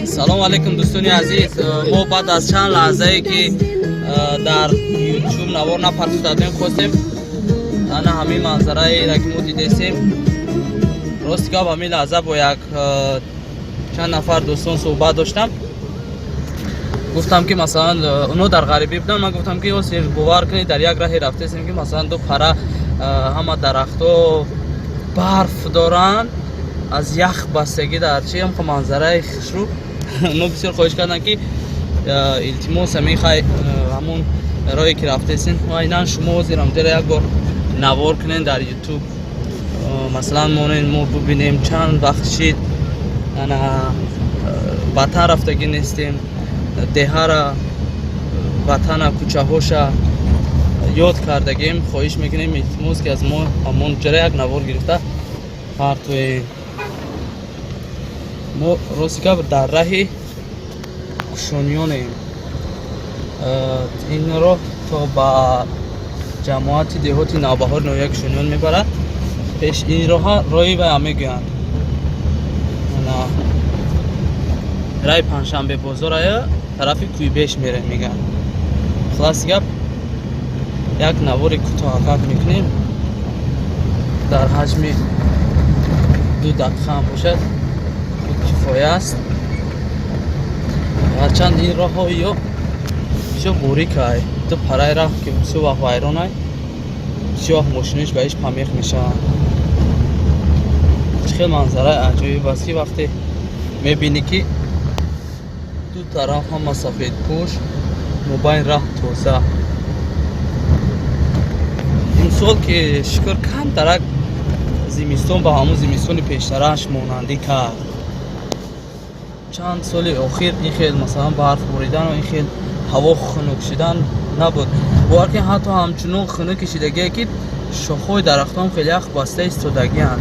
Салом алейкум, дӯстони азиз. Мо баъд аз чанд лаҳзае, ки дар Ютуб навор напартофтадем, хостем ана ҳамин манзараеро, ки мо дидестем. Рости гап, ҳамин лаҳза бо як чанд нафар дӯстон суҳбат доштам. Гуфтам, ки масалан, оно дар ғарибӣ буданд. Ман гуфтам, ки ҳозир, бовар кунед, дар як раҳе рафтестем, ки масалан, ду пара ҳама дарахтҳо барф доранд, аз ях бастагӣ, дар чи ҳам манзараи хушрӯ. Оно бисёр хоҳиш карданд, ки илтимос, ҳамин хай ҳамон роҳе ки рафтесин, айнан шумо ҳозир ҳамҷара як бор навор кунед дар Ютуб, масалан, монен, мо бубинем. Чанд вақт шид, ана ватан рафтагӣ нестем, деҳара, ватана, кӯчаҳоша ёд кардагем. Хоҳиш мекунем, илтимос, ки аз мо ҳамон ҷара як навор гирифта партоем. Мо, рости гап, дар раҳи Кушониёнем. Ин роҳ то ба ҷамоати деҳоти Навбаҳори ноҳияи Кушониён мебарад. Пеш ин роҳа роҳи вая мегӯянд, ана раи Панҷшанбе бозорая, тарафи Кӯйбеш мерем, мегӯянд. Хулоси гап, як навори кӯтоҳакак мекунем, дар ҳаҷми 2 дақиқа ҳам бошад, кифоя аст. Ҳарчанд ин роҳҳо ё бисёр борикай, ду параи раҳ, ки бисёр вақт вайронай, бисёр вақт мошинош ба иш помех мешаванд. Чӣ хел манзараи аҷоиб аст, ки вақте мебинӣ, ки ду тараф ҳама сафедпӯш, мобайн раҳ тоза. Имсол ки, шукр, камтарак зимистон ба ҳамун зимистони пештарааш монандӣ кард. Чанд соли охир ин хел, масалан, барф боридану ин хел ҳаво хунук шудан набуд. Бовар кунед, ҳатто ҳамчунон хунук кишидагие, ки шохҳои дарахтон хеле ях баста истодагианд.